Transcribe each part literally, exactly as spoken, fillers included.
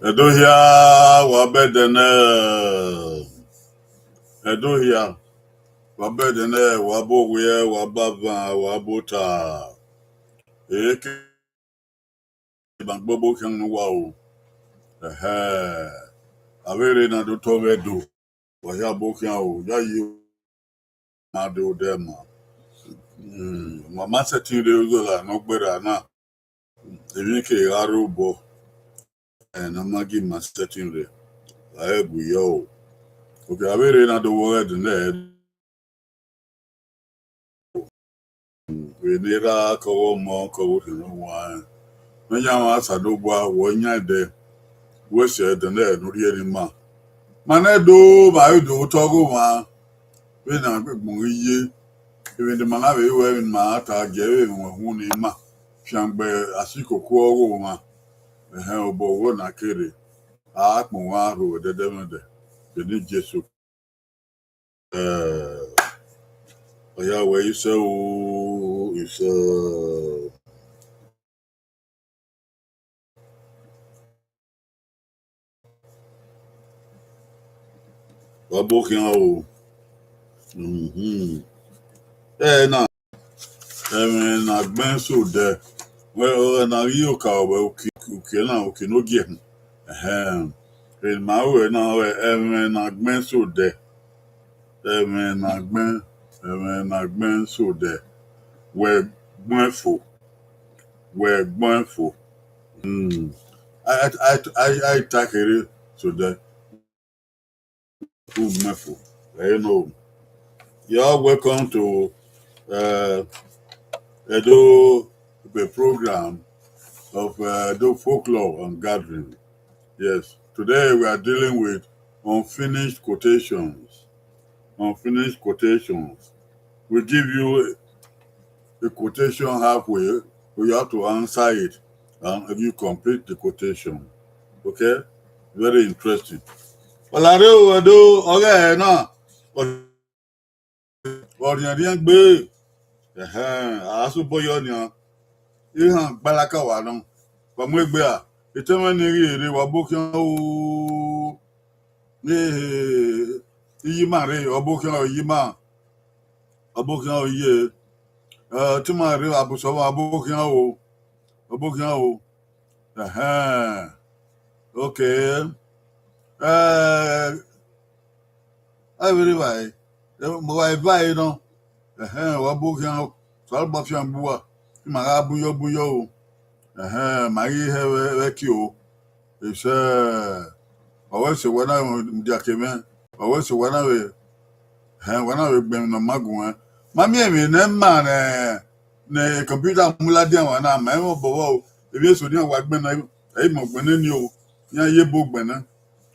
Ẹdo hia, wa bẹdẹ nẹ. Ẹdo hia, wa bẹdẹ nẹ, wa bọ owiẹ, wa bọ avan, wa bọ ota. Eke ma gbọbọ khian ne uwa o. Ẹhẹ, avbe erha na do tọ vbe Ẹdo, wa hia bọ khian o, ya yi ma do odẹ ma. Mm, ma ma sẹtin rre ozọla ne ọ gberra na, emwi ke gha rre obọ, ẹ, ne a ma gie ma sẹtin rre, a i gu yọ o. Okay, avbe erha na do vbe ọghẹdẹ nẹ, vbene erha kọghọ ọmọ kọghọ orhiọn ne ọ huanrẹn. Ne ọ yan ọmwa Osanobua, wẹ ọ yan ẹdẹ, wẹ sẹ ẹdẹ nẹ ne u rhie ne ima. Ma nẹ do, ma i do otọ ọghe ọmwa. Vbene a gbẹgbọn ghi ye, emwi ne ima na vbe ru, emwi ne ima ra ta, gie vbe emwi wẹ hu ne ima fiangbe asikoko ọghe ọmwa. Ẹhẹn, obọ vbọ na kere, a kpọnmwẹ aro vbe ẹdẹdẹmwẹdẹ, vbe eni Jesu. Eh, ọ ya wẹ isẹ o, isẹ. Wa bọ khian o. Mhm. Ẹ na, ẹmwẹ ne a gbẹn sẹ odẹ. Wẹ, ọ na ghi oka wẹ uki, uki na, uki ne ogie. Ẹhẹn. Emwi ne ima ru ẹre na, wẹ, ẹmwẹ ne a gbẹn sẹ odẹ. Ẹmwẹ ne a gbẹn, ẹmwẹ ne a gbẹn sẹ odẹ. Wẹ gbẹn fo. Wẹ gbẹn fo. Hmm. I, I, I, I, I ta kherhe sẹ odẹ. Who mefo? You know. You're welcome to, uh, Edo, the program of, uh, Edo Folklore and Gathering. Yes. Today we are dealing with unfinished quotations. Unfinished quotations. We give you a quotation halfway, so you have to answer it and you complete the quotation. Okay? Very interesting. Ọla rre o, Edo, ọghe ẹre na, ọ, ọ riẹnriẹn gbe. Ẹhẹn, a sẹ obọ yọ nian. Iran gbalaka wa nọ. Wa mu egbe a, etẹmwẹ ni ghi rre, wa bọ khian o. Ne iyima rre, ọ bọ khian o, iyima. Ọ bọ khian o, iye. Ẹ, te ima rre, Abusọmọ, ọ bọ khian o. Ọ bọ khian o. Ẹhẹn. Okay. Ẹ, ẹ vbe rre evbare. Ẹ, mẹ wa evbare nọ. Ẹhẹn, wa bọ khian o. Osanobua fiangbe uwa. Ima gha bun yọ, bun yọ o. Ẹhẹn, ma ghi hẹ vbe, vbe ẹki o. Isẹ, ọ wẹ sẹ wẹ na vbe mudia ke mwẹ. Ọ wẹ sẹ wẹ na vbe, ẹhẹn, wẹ na vbe gbẹn emwi ne ọ ma gu mwẹ. Ma miẹn emwi ne ma ne, ne kọmpiuta mu ladian wa na, ma i mwẹ obọ vbọ o. Emwi eso ne iran wa gbẹn na, ẹ i mọ gbẹn nene o. Iran ye ebo gbẹn na.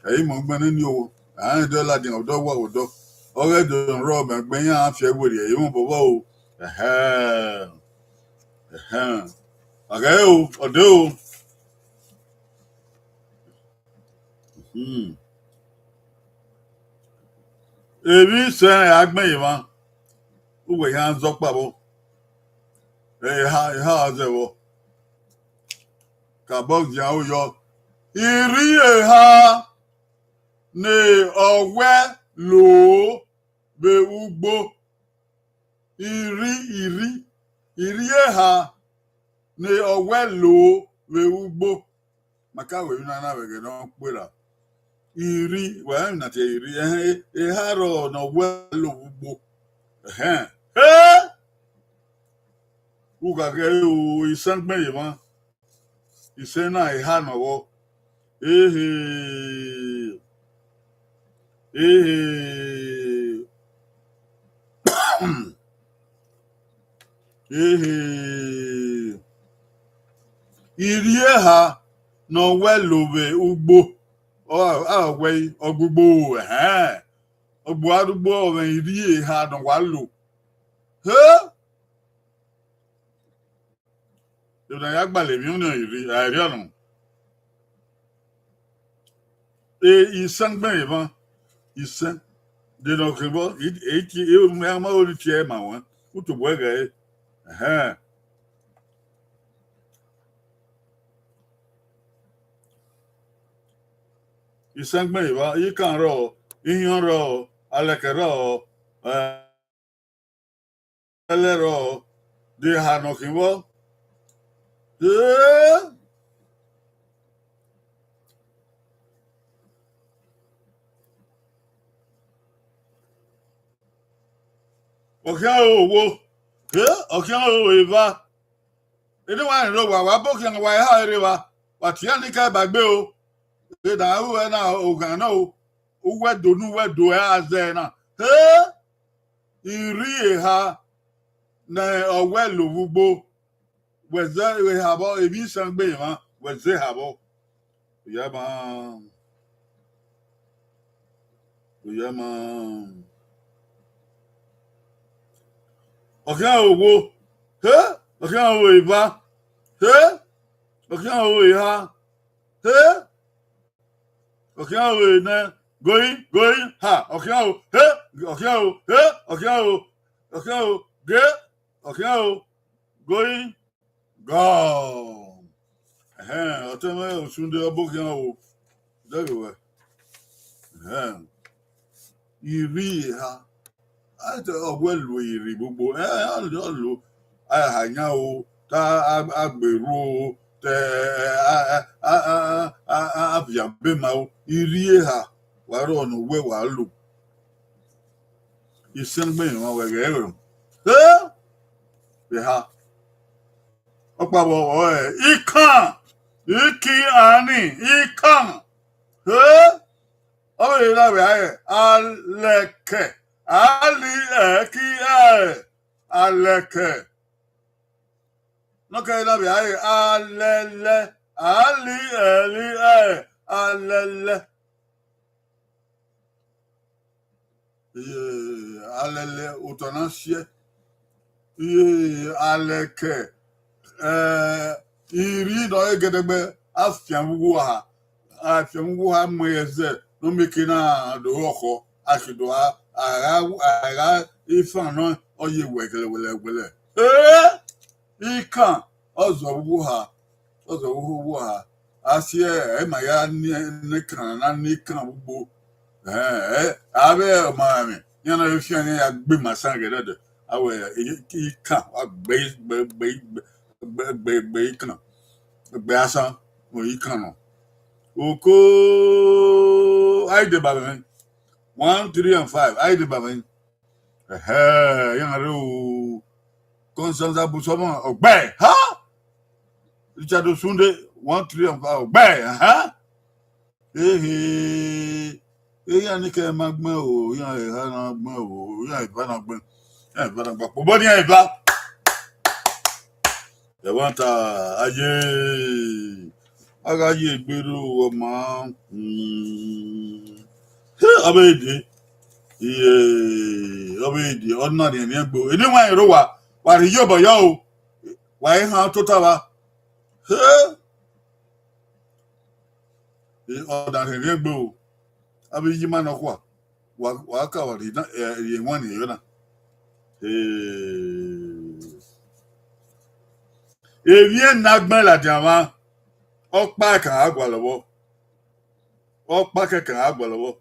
Ẹ i mọ gbẹn nene o. A rẹn dọ ladian odọ wa odọ. Ọghe do rrọọ mẹ gbẹn iran fi ẹre werriẹ, ẹ i mwẹ obọ vbọ o. Ẹhẹn. Ẹhẹn. A ghẹ o, ọ de o. Hmm. Emwi sẹ a gbẹn ye emwa, uwẹ khian zẹ ọkpa vbọ. Eha, eha zẹ vbọ. Kabọ zian uyọ. Irri eha ne ọ wẹ lo vbe ugbo. Irri, irri, irri eha ne ọ wẹ lo vbe ugbo. Ma ka wẹ emwi na na vbe ẹghẹ ne ọ kpera. Irri, wa rẹn emwi na tie irri, ẹhẹn, eha rrọọ ne ọ wẹ lo vbe ugbo. Ẹhẹn. He! U gha ghe o, isẹ gbẹn ye emwa. Isẹ na eha nọ vbọ. Ehe. Ehe. Ehe. Irri eha ne ọ wẹ lo vbe ugbo. Ọ, a wẹ ọgbugbo, ẹhẹn. Ọgbo arugbo ọ mwẹ irri eha ne ọ wa lo. He! Emwi ne a ya gbalọ emwi ọnii rri, a i rriọ nọ. E, isẹ gbẹn emwa, isẹ. De ne ọ khin vbọ, e, e, e, e, ma ho ni tie ma wẹ, u tobọ ẹghẹ ẹre. Ẹhẹn. Isẹngbẹn evba, ikan rrọọ, ihiọn rrọọ, alẹkẹ rrọọ, ẹ, ẹlẹ rrọọ, de eha ne ọ khin vbọ? Ee! Ọ khian ro owo, ee, ọ khian ro evba. Ene wa rẹn rre owa, wa bọ khian, wa eha rre evba, wa tian ni ka ba gbe o. Vbe da ru ẹna oghan na o, uwẹ do ne uwẹ do ẹre a zẹ na. Ee! I rri eha ne ọ wẹ lovugbo, wẹ zẹ eha vbọ, emwi Isẹngbẹn emwa, wẹ zẹ eha vbọ. Oya ma, oya ma. Ọ khian ro owo, ee, ọ khian ro evba, ee, ọ khian ro eha, ee, ọ khian ro enẹ, going, going, ha, ọ khian ro, ee, ọ khian ro, ee, ọ khian ro, ọ khian ro, ge, ọ khian ro, going, gone. Ẹhẹn, ọtẹn mwẹ Osunde ọ bọ khian o. Dẹghe wẹ. Ẹhẹn. I rri eha. A te ọ wẹ lo iri gbogbo. Ẹ, ọ lo, ọ lo. A ha yan o, ta a, a gbe ru o, te a, a, a viọ abe ma o. I rri eha, wa rrọọ ne uwẹ wa lo. Isẹngbẹn emwa wẹ ghẹ rọ. Ee! Eha. Ọkpa vbọ ọre ikan, ikian ni, ikan. Ee! Ọ vbe na vbe ẹ, alẹkẹ, a li ẹki ẹ, alẹkẹ. Ne ọ kẹ na vbe ẹ, alẹlẹ, a li ẹli ẹ, alẹlẹ. Iye, alẹlẹ otọ na siẹ. Iye, alẹkẹ, ẹ, I rri ne ọ re gẹdẹgbẹ, a fian vbe uwu oha, a fian vbe uwu oha mu ẹzẹ ne ọ mieke na do rre ọkhọ, a ke do a, a gha, a gha ifan nọ, ọ ye wẹ gẹlẹ wẹlẹ wẹlẹ. Ee! Ikan, ọ zọ vbe uwu oha, ọ zọ vbe uwu oha. A si ẹ, ẹ ma ya ni, ni ikan na ni ikan vbe ugbo. Ẹ, ẹ, avbe ọmaemwi, iran na vbe fian ne iran ya gbe ima san gẹdẹdẹ. A wẹ, ikan, wa gbe, gbe, gbe, gbe, gbe, gbe, gbe ikan. Gbe asan, o ikan nọ. Oko, a i deba mwẹ. One, three, and five, a i deba mwẹ. Ẹhẹ, iran rre o. Constance Abusọmọ, ọgbẹe, ha? Richard Osunde, one, three, and five, ọgbẹe, ha? Ehe. Iran ni kẹ ma gbẹn o, iran eha na gbẹn o, iran eva na gbẹn, iran eva na gba kpobọ ne iran eva. Ẹmwata, aye, a gha ye egbe rre ọmwa, hmm. He, ọ vbe dee, iye, ọ vbe dee, ọ na rhiẹnrhiẹn egbe o. Ene wa rẹn rre owa, wa rhie iyobọ yọ o, wa i han tota vba. He, ọ na rhiẹnrhiẹn egbe o, avbe iye ima nọkhua, wa, wa ka wa rhie na, ẹ, rhie wan ni yọ na. He. Emwi na gbẹn ladian mwa, ọkpa ẹkan a gualọ vbọ. Ọkpa kẹkan a gualọ vbọ.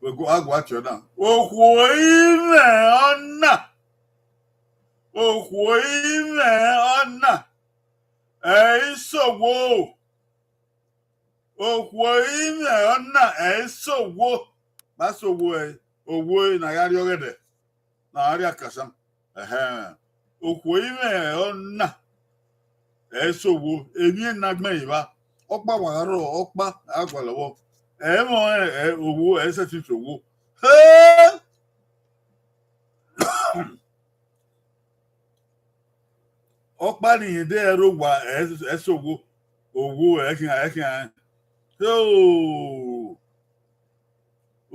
Wẹ gu-, a gua tiọ na. Okhuo i mwẹ ọna. Okhuo i mwẹ ọna. Ẹ i sẹ owo. Okhuo i mwẹ ọna, ẹ i sẹ owo. Ma sẹ owo ẹre, owo ẹre ne a ya rrie ọghẹdẹ, ne a rrie akasan. Ẹhẹn. Okhuo i mwẹ ọna, ẹ i sẹ owo. Emwi na gbẹn evba. Ọkpa wa gha rrọọ, ọkpa a gualọ vbọ. Ẹ i mwẹ ọnrẹn, ẹ, owo, ẹ i sẹtin sẹ owo. He! Ọkpa ni rẹn de ẹre owa, ẹ, ẹ sẹ owo, owo ẹ khian, ẹ khian. So,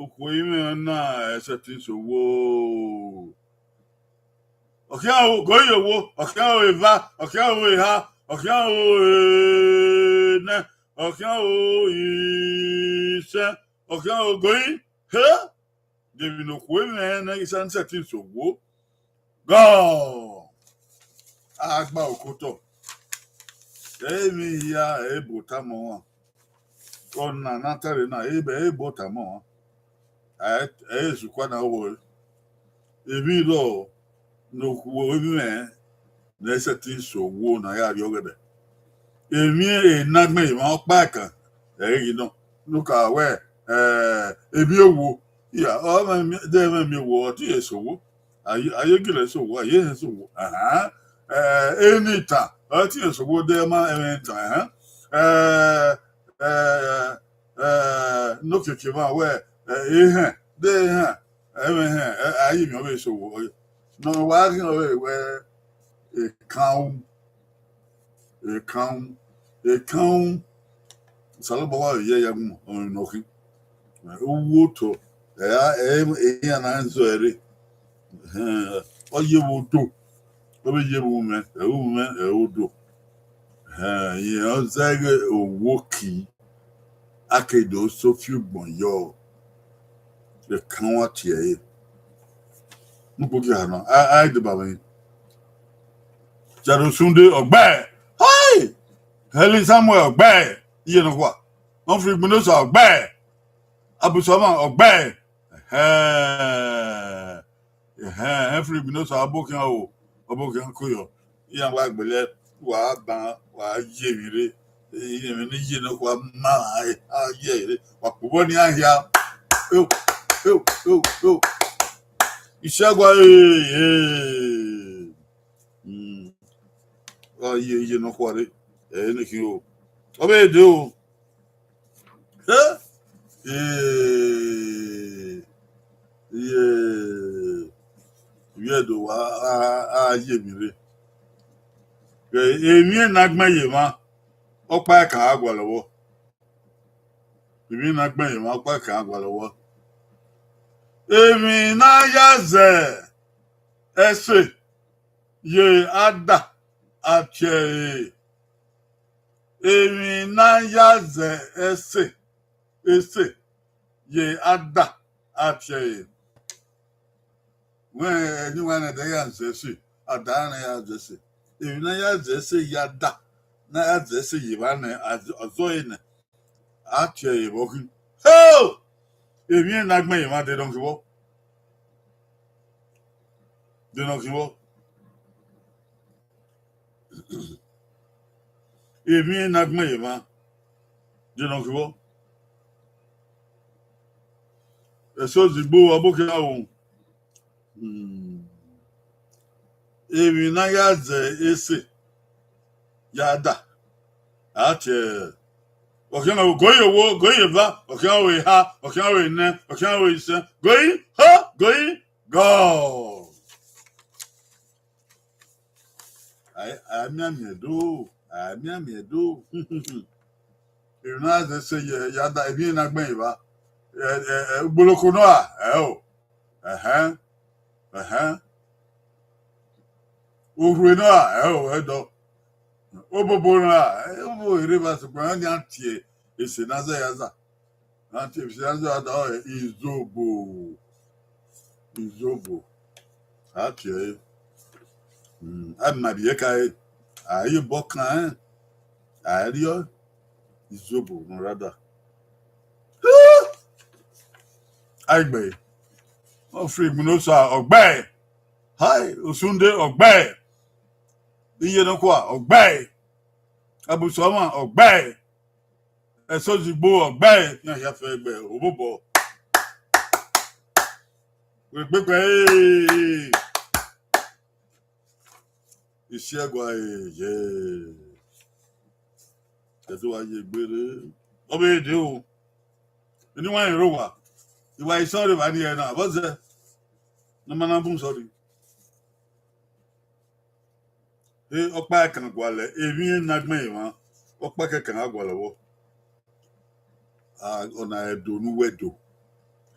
okhuo i mwẹ ọna, ẹ sẹtin sẹ owo. Ọ khian o, gọ ye owo, ọ khian o eva, ọ khian o eha, ọ khian o enẹ, ọ khian o isẹ, ọ khian o goi. He! De emwi ne okhuo i mwẹ ne i sa sẹtin sẹ owo? Gọ! A gba okotọ. Emwi hia ebo tama ọmwa. ọna ne a tare na, ebe ebo tama ọmwa. Ẹ, ẹ i sukwa na ho ẹre. Emwi rrọọ ne okhuo mwẹ ne ẹ sẹtin sẹ owo ne a ya rrie ọghẹdẹ. Emwi enagbẹn emwa ọkpa ẹkan, ẹ i ghi nọ. Ne u ka wẹ, eh, emwi owo. Ya, ọ mwẹ, de mwẹ emwi owo, ọ te sẹ owo. A ye, a ye gele sẹ owo, a ye hẹn sẹ owo. Ahan. Eh, eni itan, ọ te sẹ owo, de ma ẹmwẹ itan, ahan. Eh, eh, eh, ne okiekie mwa wẹ, eh, ehẹn, de ehẹn, ẹmwẹ ehẹn, eh, a ye emwi ọvbehe sẹ owo. Ne wa ghi rẹn ọvbehe wẹ, ekan ru, ekan ru, ekan ru. Osanobua wa vbe ye ya gun ọmọ ne ọ khin. Uwu otọ, ẹ, ẹ, iran na zọ ẹre. Ehẹn, ọ ye vbe odo, ọ vbe ye vbe umẹ, ẹ, umẹ, ẹ, odo. Ehẹn, irẹn ọ zẹghe owo ki, a ke do so fi ugbọn yọ, ekan ru a tie ẹre. Nugbo gie ha nọ, a, a i deba mwẹ. Jaro Sunday, ọ gbe. Hai! Heli Samuel, ọ gbe. Iye nọkhua. Humphrey Igbinosa, ọ gbe. Abu Sọmọ, ọ gbe. Ẹhẹn. Ẹhẹn, Humphrey Igbinosa, ọbokhian o, ọbokhian koyọ. Iran wa gbele, wa ban, wa ye emwi rre. Emwi ne iye nọkhua ma, a ye rre. Wa kpobọ ne iran hia. Eo, eo, eo, eo. Isagua, eh, eh. Mm. Wa ye, iye nọkhua rre. Ẹ, ne khin o. Ọ vbe de o. Eh? Eh, iye, ivbi Ẹdo wa, a, a ye emwi rre. Emwi ne a gbẹn ye emwa, ọkpa ẹkan a gualọ vbọ. Emwi ne a gbẹn ye emwa, ọkpa ẹkan a gualọ vbọ. Emwi ne a ya zẹ ẹse ye ada, a tie ẹre. Emwi ne a ya zẹ ẹse, ẹse ye ada, a tie ẹre. Wẹ, eni wa nẹ, ẹdẹ ya zẹ ẹse, ada nẹ ya zẹ ẹse. Emwi ne a ya zẹ ẹse ye ada, ne a ya zẹ ẹse ye evba nẹ, a zọ, ọ zọ ẹre nẹ, a tie ẹre vbọ khin. Ho! Emwi ne a gbẹn ye emwa de nọ khin vbọ. De nọ khin vbọ. Emwi ne a gbẹn ye emwa de nọ khin vbọ. Ẹse ozigbo, ọbokhian o. Hmm. Emwi ne a ya zẹ ẹse ya da, a tie, ọkhian go ye owo, go ye eva, ọkhian go ye eha, ọkhian go ye enẹ, ọkhian go ye isẹn, go ye ho, go ye gọ. A, a mianmian do, a mianmian do. Emwi ne a zẹ ẹse ya da, emwi ne a gbẹn ye evba. Ẹ, ẹ, ẹ, ugboloko nọ ra? Ẹ o. Ẹhẹn. Ẹhẹn. Orhue nọ ra? Ẹ o, ẹdọ. Obobo nọ ra? Ẹ, obo erha evba, sokpan iran nian tie ẹse ne a zẹ ya za. Iran tie ẹse ne a zẹ ya da, ọ re izobo. Izobo. A tie ẹre. Mm, a ma rhie ka ẹre. A ye obọ kan ẹn. A rriọ. Izobo ne ọ ra da. Aigbe, Humphrey Igbinosa, ọ gbe. Hai, Osunde, ọ gbe. Iye nọkhua, ọ gbe. Abu Sọmọ, ọ gbe. Ẹse ozigbo, ọ gbe. Iran hia fẹ gbe obobọ. Wẹ gbẹgbẹ, eh. Isiẹgua, eh, ye. Ẹdẹ wa ye egbe rre. Ọ vbe de o. Eni wa rẹn rre owa. Iwa isọn rre evba ni ẹre na, vbọ zẹ? Ne ma na bun sọrri. E ọkpa ẹkan gualọ, emwi na gbẹn emwa, ọkpa kẹkan a gualọ vbọ. A, ọna ẹdo ne uwẹ do.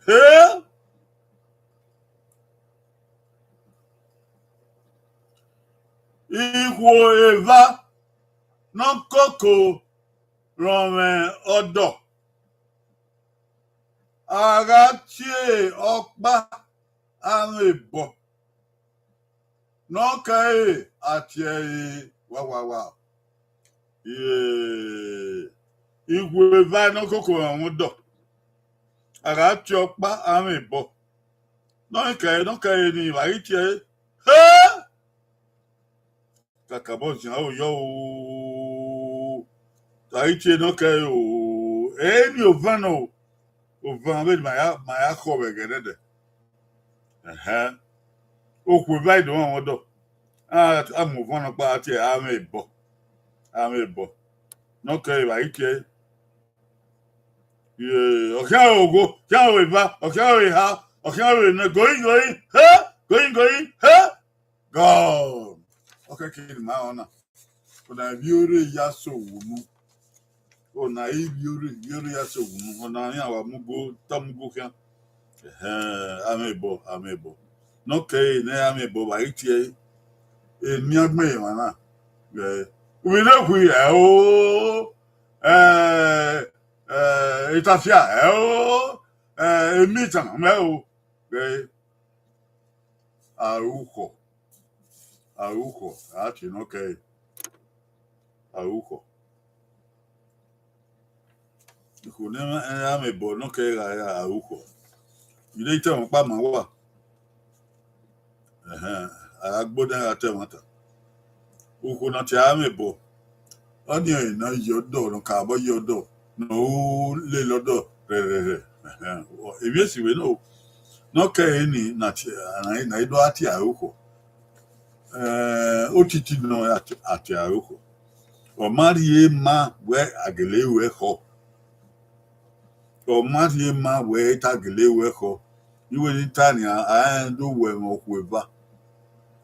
He! Ikhuo eva ne ọ koko rọnmwẹ ọdọ, a gha tie ọkpa amwebọ ne ọ kẹre a tie ẹre wawawa. Iye, Ikhuo eva ne ọ koko mwẹ ọmwa ọdọ. A gha tie ọkpa, a mwẹ ebọ. Ne ọ kẹre, ne ọ kẹre ni, vbe a ghi tie ẹre, he! Kakabọ zian aro yọ o. Vbe a ghi tie ne ọ kẹre o. Eni ovan nọ o. Ovan vbene ma ya, ma ya khọ vbe ẹghẹ nẹdẹ. Ẹhẹn. Okhuo eva i do mwẹ ọmwa ọdọ. A, a mu ovan nọkpa, a tie a mwẹ ebọ. A mwẹ ebọ. Ne ọ kẹre vbe a ghi tie ẹre. Ye, ọ khian ro ogho, ọ khian ro eva, ọ khian ro eha, ọ khian ro enẹ, going, going, he, going, going, he, gone. Ọ kẹkẹ ne ima rẹn ọna. Ọna ivbi ore ya sẹ owunu. Ọna ivbi ore, ivbi ore ya sẹ owunu. Ọna iran wa mu ugo, ta mu ugo khian. Ẹhẹn, a mwẹ ebọ, a mwẹ ebọ. Ne ọ kẹre ne a mwẹ ebọ, vbe a ghi tie ẹre, eni agbọn emwa na. Ẹ, uvbi ne khui, ẹ o, ẹ, ẹ, etafia, ẹ o, ẹ, emitan, ẹ o. Ẹ, arukhọ, arukhọ, a tie ne ọ kẹre, arukhọ. Ikhuo ne a mwẹ ebọ ne ọ kẹre gha ra arukhọ. I re te ẹmwẹ ọkpa ma wa. Ẹhẹn, a gha gbe odẹ gha ta ẹmwata. Okhuo ne a tie a mwẹ ebọ, ọnii ọre ne ọ ye ọdọ, ne ọ ka vbọ ye ọdọ, ne ọ ru lele ọdọ rhẹrhẹrhẹ. Ẹhẹn, emwi esi vbe nọ, ne ọ kẹre ni, ne a tie, ne a do a tie arukhọ. Eh, otiti nọ a tie, a tie arukhọ. Ọ ma rhie ma wẹ a gele ru ẹkhọ. Ọ ma rhie ma wẹ te a gele ru ẹkhọ. Iwe ne I ta nian, a rẹn do wẹ mwẹ okhuo eva.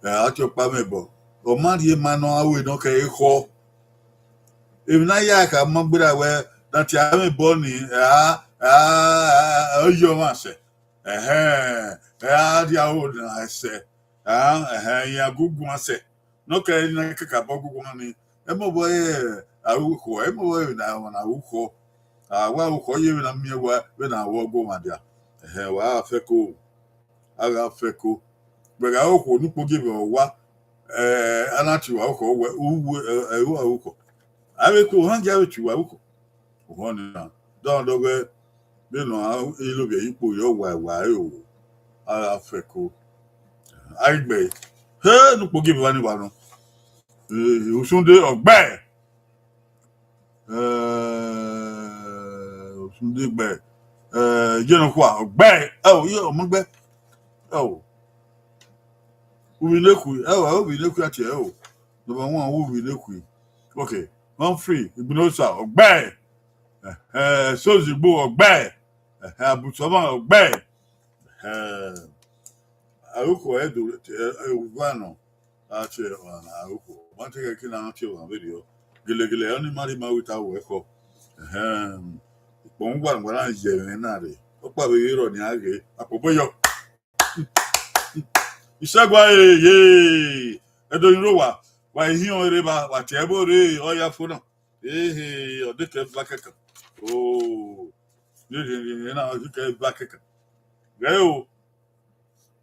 Ẹ, a tie ọkpa mwẹ bọ. Ọ ma rhie ma ne ọ ru ne ọ kẹre ekhọ. Emwi ne a ya kha ma gberra wẹ ne a tie a mwẹ bọ ni, ẹ, a, a, a, ọ yọ ọmwa sẹ. Ẹhẹn, ẹ, a rhie aro na sẹ. A, ẹhẹn, iran gu guan sẹ. Ne ọ kẹre ne a kakabọ gu guan ni. Ẹ mọ vbọ ẹre arukhọ, ẹ mọ vbọ ẹre na, na arukhọ. A wa arukhọ ye vbene a miẹn wa, vbene a ru ọguọmwadia. Ẹhẹn, wa gha fẹko, a gha fẹko. Wẹ gha re okhuo ne ukpogievbe ọwa, ẹ, a na tie uwa arukhọ, wẹ, u, ẹ, ẹ, ru arukhọ. A vbe ke ohan gia vbe tie uwa arukhọ. Uhọn nian, dọdọghẹ, vbene ọ ilovbiẹ ye ukpo ye ọwaẹwaẹ ẹre o, a gha fẹko. A ghi gbe ẹre. He, ne ukpogievbe evba ni wa nọ. Eh, Osunde, ọ gbe ẹre. Eh, Osunde gbe ẹre. Eh, Iyenọkhua, ọ gbe ẹre. Ẹ o, iye, ọ ma gbe ẹre. Ẹ o. Uvbi ne khui, ẹ o, ẹ o, uvbi ne khui a tie ẹre o. Number one, uvbi ne khui. Okay. Humphrey Igbinosa, ọ gbe ẹre. Ẹhẹn, Sozigbo, ọ gbe ẹre. Ẹhẹn, Abusọmọ, ọ gbe ẹre. Ẹhẹn, arukhọ ẹdo, ẹ, ẹ, uva nọ, a tie ọmwa na arukhọ. Ma te ghẹ ke na tie ọmwa vberriọ. Gelegele, ọnii ma rhie ma ru ita ru ẹkhọ. Ẹhẹn, ikpọnmwẹ uwa ne uwa na ye ẹmwẹ na rre. Ọkpa vbe ghi rrọọ nian ghe, akpobọ yọ. Isẹgua, ee, ye, ẹdẹ ni rre owa, wa i hiọn rre evba, wa tie ẹvbo rre, ọ ya fo na. Ehe, ọ de kẹ va kẹkan. O, ye, ye, ye, ye na, ọ de kẹ va kẹkan. Ghẹ o,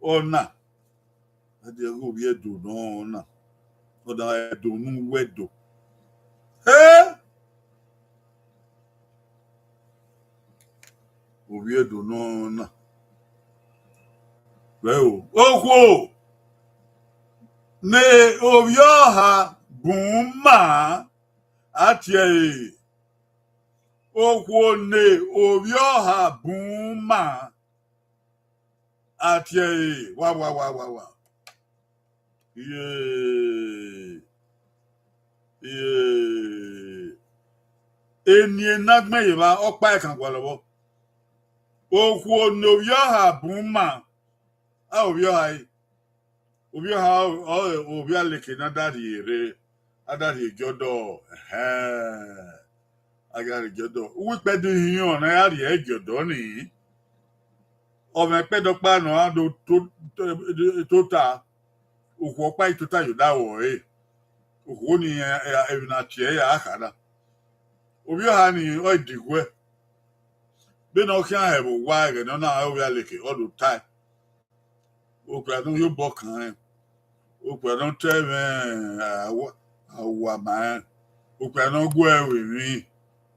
ọna, a de ghe ovbi Ẹdo nọ na, ọ da Ẹdo ne uwu Ẹdo. He! Ovbi Ẹdo nọ na. Vẹ o, okhuo ne ovbi ọha bun ma, a tie ẹre. Okhuo ne ovbi ọha bun ma, a tie ẹre. Wa, wa, wa, wa, wa. Iye, iye. Eni ne a gbẹn ye evba, ọkpa ẹkan gualọ vbọ. Okhuo ne ovbi ọha bun ma, a ovbi ọha ẹre. Ovbi ọha ọre ovbi aleke ne a da rhie rre, a da rhie gie ọdọ, ẹhẹn. A gha rhie gie ọdọ. Uwu ikpẹdẹ ihiọn ne a ya rhie gie ọdọ ni. Ọmwa ẹkpẹdẹ ọkpa nọ a do to, to, tota. Okhuo ọkpa i tota ye odaro ẹre. Okhuo ni, ẹ, ẹ, emwi ne a tie ẹre a kha na. Ovbi ọha ni ọ i dighuẹ. Vbene ọ khian hẹ vbe owa ẹghẹ ne ọ na re ovbi aleke, ọ do tae. Okpia ne ọ ye obọ kan rẹn, okpia ne ọ ta ẹmwẹ awa, awa ma rẹn, okpia ne ọ gu ẹre vbe emwi,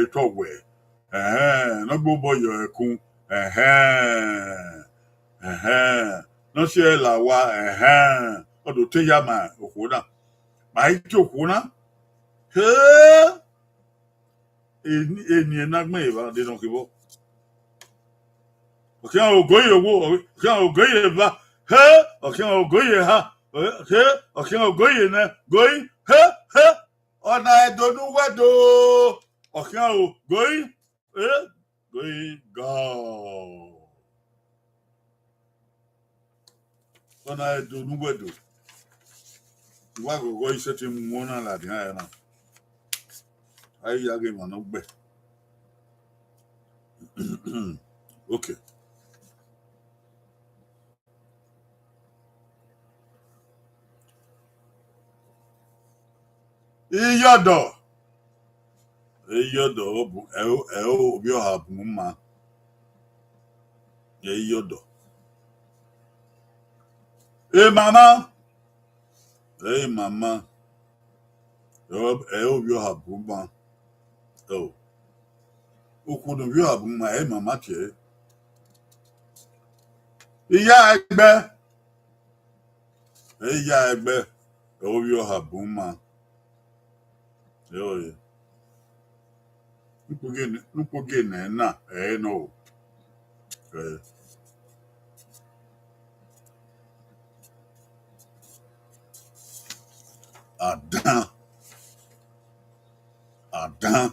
ẹre tọ wẹ. Ẹhẹn, ne ọ gbe obọ yọ ẹkun. Ẹhẹn, ẹhẹn, ne ọ si ẹre la owa. Ẹhẹn, ọ do te ya ma okhuo na. Ma i te okhuo na, he, eni, eni na gbẹn evba de nọ kevbọ. Ọ khian ogo ye owo, ọ khian ogo ye eva, he, ọ khian ogo ye eha, he, ọ khian ogo ye nẹ, goi, he, he. Ọna ẹdo ne uwẹ do, ọ khian ogo, he, goi gọ. Ọna ẹdo ne uwẹ do. Wa ghọghọ isẹtin mu ọna ladian ẹre na. A i ya ghe emwa ne ọ gbẹ. Okay. Iyọdọ. Iyọdọ, ọ bu, ẹ o, ẹ o, ovbi ọha bu ma. Iyọdọ. Emama. Ẹ i mama, ẹ o, ẹ o, ovbi ọha bu ma. Ẹ o, okhuo ne ovbi ọha bu ma, ẹ i mama tie ẹre. Iya ẹgbẹ, ẹ i ya ẹgbẹ, ẹ o, ovbi ọha bu ma. Ẹ o, ne ukpogie nẹ na, ẹ i nọ o. Ẹ. Adan. Adan.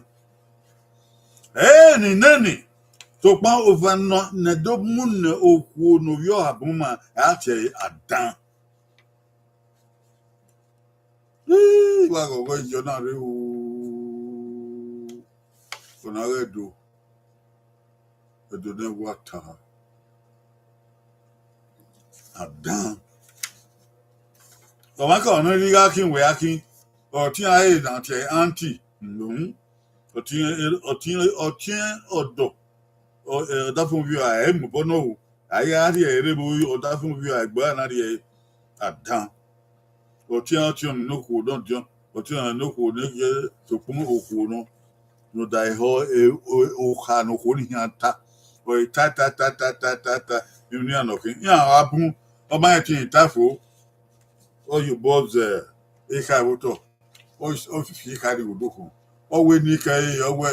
Eni neni, sokpan ova nọ ne do mu ne okhuo ne ovbi ọha bu ma, a tie ẹre adan. Ii, wa ghọghọ iyọ na rre o. Ọna ghẹ do. Ẹdo nẹ wa ta. Adan. Ọmwa ka ọnọ rhie gha khin wẹ a khin, ọtiẹn a re na tie aunty, mm, ọtiẹn, ọtiẹn, ọtiẹn ọdọ, ọ, ẹ, ọdafẹn ovbi ọha, ẹ i mu obọ nọ o. A i gha rhie ẹre vbe ọdafẹn ovbi ọha, egbe ọre a na rhie ẹre. Adan. Ọtiẹn, ọtiẹn ne okhuo nọ diọn, ọtiẹn ne okhuo ne ghẹ sokpan okhuo nọ, ne ọ da ehọ, e, o, okha ne okhuo ni khian ta. Ọ i ta, ta, ta, ta, ta, ta, ta, emwi ne iran nọ khin, iran gha bun, ọ ma rẹn te iran ta fo, ọ ye obọ zẹ ekha vbe otọ, ọ, ọ fifi ekha ni vbe odokhọn, ọ wẹ ne ikẹre, ọ wẹ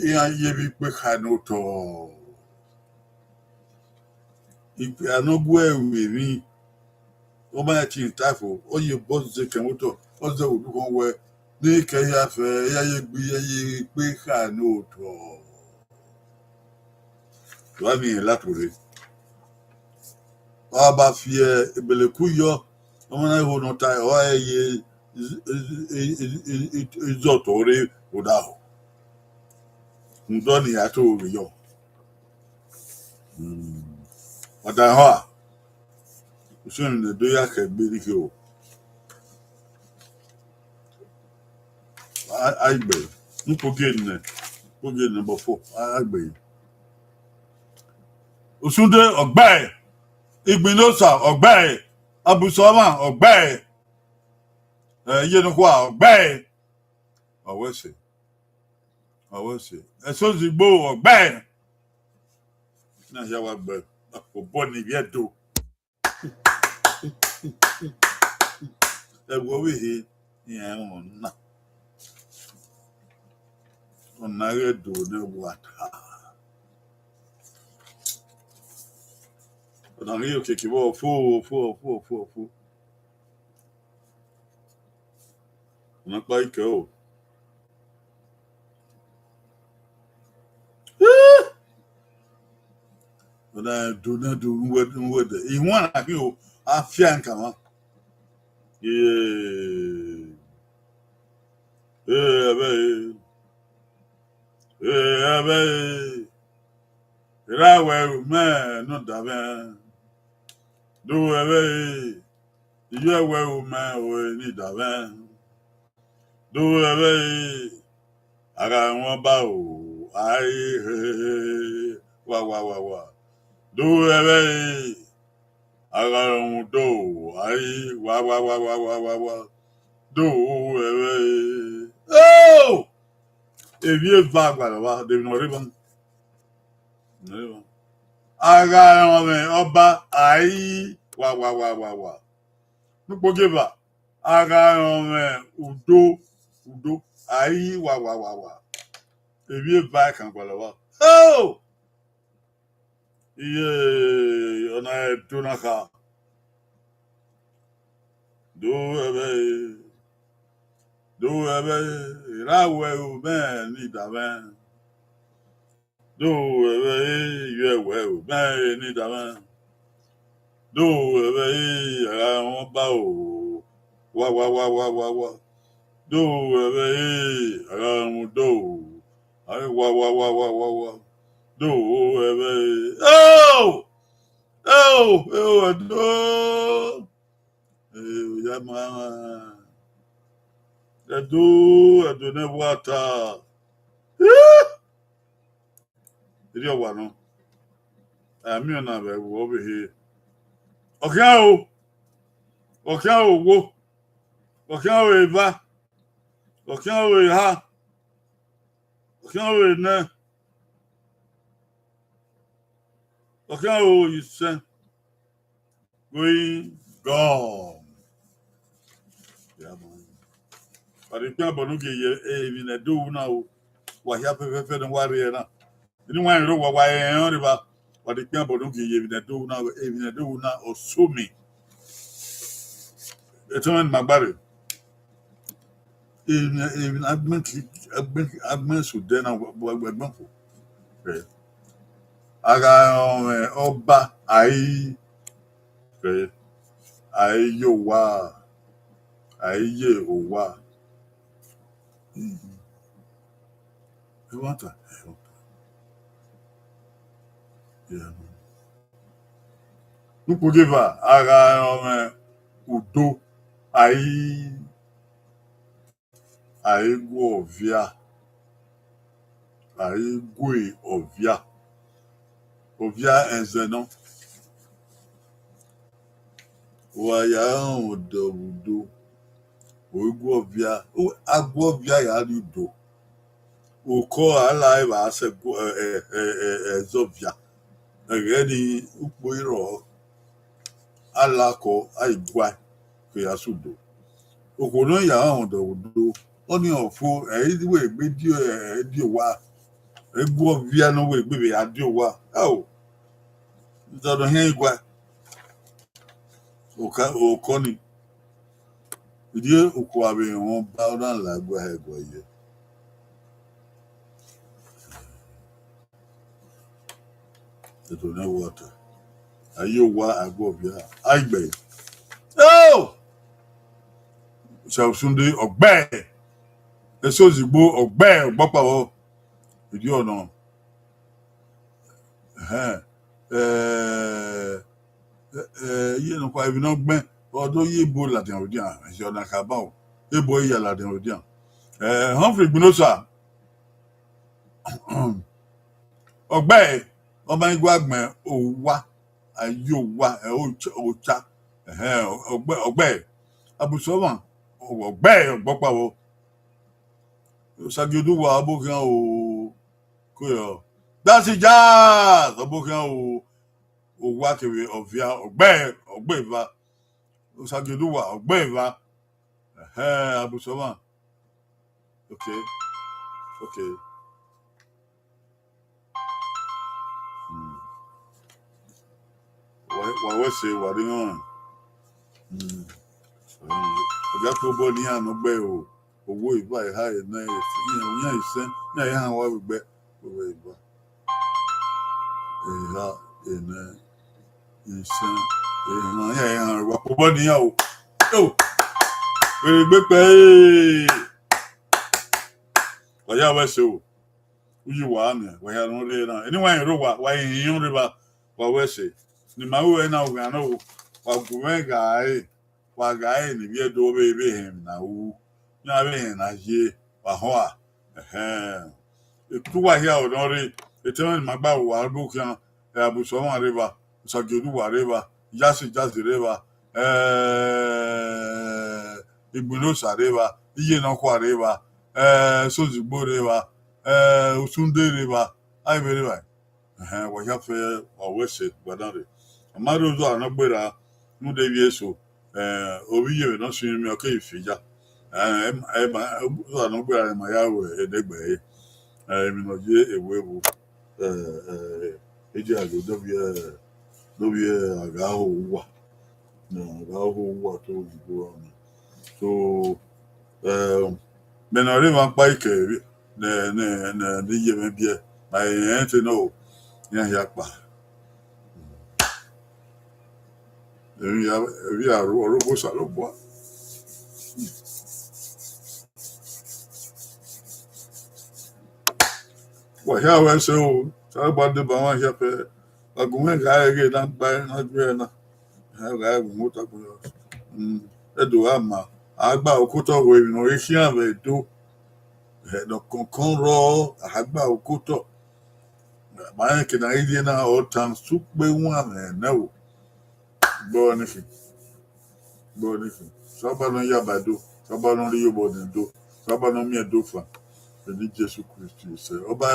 iran ye vbe ikpe ekha ne otọ. Ikpia ne ọ gu ẹre vbe emwi, ọ ma rẹn te iran ta fo, ọ ye obọ zẹ ekẹn vbe otọ, ọ zẹ vbe odukhọn wẹ, ne ikẹre hia fẹ, ya ye gbe, ya ye ikpe ekha ne otọ. Wa miẹn la tuorre. Ọ ba fi ebeleku yọ, ọmọ na ho ne ọ ta, ọ ye izọtọ rre odaro. Rhunmwuda ọnii a to vbe yọ. Ọdahọ a, usunu ne do ya khẹ egbe ni khe o. A, a i gbe, ne ukpogie nẹ, ukpogie nẹ bọfo, a, a i gbe. Usunde ọ gbe, Igbinosa ọ gbe, Abusọmwa ọ gbe, ẹ, Iyenukhua ọ gbe, ọ wẹ ẹse, ọ wẹ ẹse, Ẹsozigbo ọ gbe. Na hia wa gbe, obọ ne ivbi Ẹdo. Ẹvbo ọvbehe iran ẹmwẹ na. Ọna ghẹ do ne wa ta. Ọna ghi okiekie vbọ fo, fo, fo, fo, fo. Ọna kpa ikẹ o. Ọna do na do uwẹ, uwẹ dẹ. Ihuan na khin o, a fian kama. Ee, ee, ẹvbe, ee, ẹvbe, ra wẹ ru mẹ ne ọ da mwẹ. Do ẹvbe, iyẹ wẹ ru mẹ ore ni da mwẹ. Do ẹvbe, a gha rẹn ọba o, a i he, wa, wa, wa, wa. Do ẹvbo ẹre, a gha rọnmwẹ udo, a i wa wa wa wa wa wa wa. Do ẹvbo ẹre. Oh! Emwi eva gualọ vba, de emwi ne ọ rre evba. A gha rọnmwẹ ọba, a i wa wa wa wa wa. Ne ukpogieva, a gha rọnmwẹ udo, udo, a i wa wa wa wa. Emwi eva kan gualọ vba. Oh! Iye, ọna ẹdẹ na kha. Do ẹvbo ẹre, do ẹvbo ẹre, ra wẹ omẹ ni da mwẹ. Do ẹvbo ẹre, yọ ẹwẹ omẹ ni da mwẹ. Do ẹvbo ẹre, a gha rọnmwẹ ọba o. Wa wa wa wa wa wa. Do ẹvbo ẹre, a gha rọnmwẹ udo o. A i wa wa wa wa wa wa. Do ẹvbo ẹre. Oh! Oh! Oh, Ẹdo! Eh, oya ma. Ẹdo, Ẹdo ne wa ta. Eh! Erriọ wa nọ. A miẹn ọna vbe ẹvbo ọvbehe. Ọ khian o. Ọ khian o wo. Ọ khian o eva. Ọ khian o eha. Ọ khian o enẹ. Ọ khian o isẹn. Going gone. Ya ma. Wa rhie ikpian obọ ne u gie ye emwi ne Ẹdo ru na o. Wa hia fẹfẹfẹ ne wa rhie na. Eni wa rẹn rre owa, wa rẹn rẹn rre evba. Wa rhie ikpian obọ ne u gie ye emwi ne Ẹdo ru na, emwi ne Ẹdo ru na, ọ so mi. Etẹn mwẹ ne ima gba rre. Emwi, emwi ne agbọn ki, agbọn, agbọn sẹ odẹ na, wa, wa, wa agbọn fo. Eh. A gha rọnmwẹ ọba, a i, eh, a i ye owa, a i ye owa. Hmm. Ẹmwata, ẹmwata. Yeah, man. Ne ukpogieva, a gha rọnmwẹ udo, a i, a i gu ọvia, a i gu ọvia, ọvia ẹzẹ nọ. Wa ya rọnmwẹ odọ vbe udo, u i gu ọvia, a gu ọvia ya rrie udo. Okọ a la evba sẹ gu-, ẹ, ẹ, ẹ, ẹ, ẹzọ ọvia. Ẹghẹ nii ukpo i rrọọ, a la okọ, a i guae, ke ya sẹ udo. Okhuo ne ọ ya rọnmwẹ odọ vbe udo, ọnii ọ fo, ẹ i wẹ egbe die, ẹ, ẹ die owa, ẹ gu ọvia ne ọ wẹ egbe vbe ya die owa. Ẹo, idọdọ hian i guae. Oka-, okọ nii. Rhie okhuo vbe rẹn ọba, ọ na la ẹguae hẹ ẹguae ye. Ẹdo ne wa ta. A ye owa, a gu ọvia, a i gbe. Oh! Osa Osunde, ọ gbe. Eso Ozigbo, ọ gbe, ọ gbe ọkpa vbọ. Idiọ nọ. Ẹhẹn. Eh, eh, eh, iye nọkhua, emwi ne ọ gbẹn, ọ do ye ebo ladian rhodian, ẹsẹ ọna kha ba o. Ebo ya ladian rhodian. Eh, Humphrey Igbinosa, ọ gbe, ọ ma i gua gbẹn owa, a ye owa, ẹ, ocha, ocha. Ẹhẹn, ọ gbe, ọ gbe. Abusọmwa, ọ gbe, ọ gbe ọkpa vbọ. Osagiodunwa, ọbokhian o, ko yọ. Dasi Jazz, ọbokhian o, owa kevbe ọvia, ọ gbe, ọ gbe eva. Osagiodunwa, ọ gbe eva. Ẹhẹn, Abusọmwa. Okay. Okay. Hmm. Wa, wa wẹ ẹse, wa rhie họn. Hmm. Ọ ya tobọ ne iran nọ gbe o, owo eva eha enẹ, iran, iran isẹn, iran ehan wa vbe gbe, owo eva. Eha enẹ, isẹn, ehan, iran ehan wa tobọ ne iran o. O, vbe egbe kpẹ, eh. Wa ya wẹ ẹse o. Uyi wa miẹn, wa ya nọ rre na. Eni wa rẹn rre owa, wa rinmwian rre evba, wa wẹ ẹse. Ne ima ru ẹre na, u gha nọ o, wa gu mwẹ gha re, wa gha re ne ivbi Ẹdo vbe, vbe hẹn emwi na ru, iran vbe hẹn na ye, wa họn a. Ẹhẹn. Etu uwa hia ọ nọ rre, etẹn mwẹ ne ima gba ru uwa ọbokhian, Abusu Ọmwa rre evba, Osagie Oduwa rre evba, Iyase Iyazi rre evba, eh, Igbinna Osa rre evba, Iye Nọkhua rre evba, eh, Sozigbo rre evba, eh, Usunde rre evba, a i vbe rre evba. Ẹhẹn, wa hia fẹ, wa wẹ ẹse gba dan rre. A ma rre ozo a nọ gberra, rhunmwuda ivbi eso, eh, ovbi iyemwẹ ne ọ sinmwi, ọ keghi fi ya. Eh, ẹ ma, ẹ ma, ozo a nọ gberra ma ya ru enegbe ẹre. Eh, emwi ne ọ ye ewu ewu, eh, eh, edia do vbiẹ, do vbiẹ a gha ho uwa. Ne a gha ho uwa to oyibo ọnii. So, eh, mẹ ne ọ rre emwa ọkpa ikẹ ne, ne, ne, ne iye mwẹ biẹ, ma rẹn te nọ o, iran hia kpa. Emwi hia, emwi hia ro, ọ rre Osanobua. Wa hia wẹ ẹse o, Osanobua deba mwa hia fẹ. Wa gu mwẹ gha ẹre ghe na gba na gbe na. Ẹ gha ẹvbo mota kpẹrẹ. Mm, Ẹdo gha ma, a gba okotọ ho emwi ne ọ re khian vbe Ẹdo. Ẹ, ne ọ kọnkọn rrọọ, a gba okotọ. Ma rẹn eke ne a ghi rhie na, ọ tan sukpe wan mwẹ nẹ o. Gbe ọnii khin. Gbe ọnii khin. Saba ne ọ ya ba Ẹdo, Saba ne ọ rhie obọ ne Ẹdo, Saba ne ọ miẹn Ẹdo fan. Vbe eni Jesu Kristi sẹ, Ọba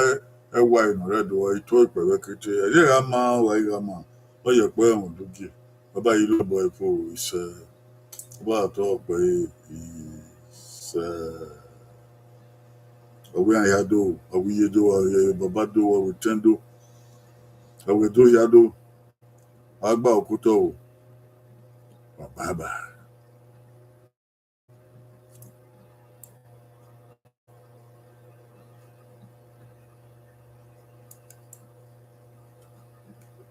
ẹwae ne ọ rre Ẹdo, ọ i tuẹ ikpẹvbẹ kete. Ẹ i gha ma, wa i gha ma, ọ ye ẹkpọ ẹmwẹ udugie. Ọba i re obọ ẹvbo isẹ, Ọba tọ ọkpẹ isẹ. Ọ wẹ iran hia do, ọ wẹ iye do, ọ wẹ baba do, ọ wẹ etẹn do, ọ wẹ Ẹdo hia do. A gba okotọ o. Bye bye.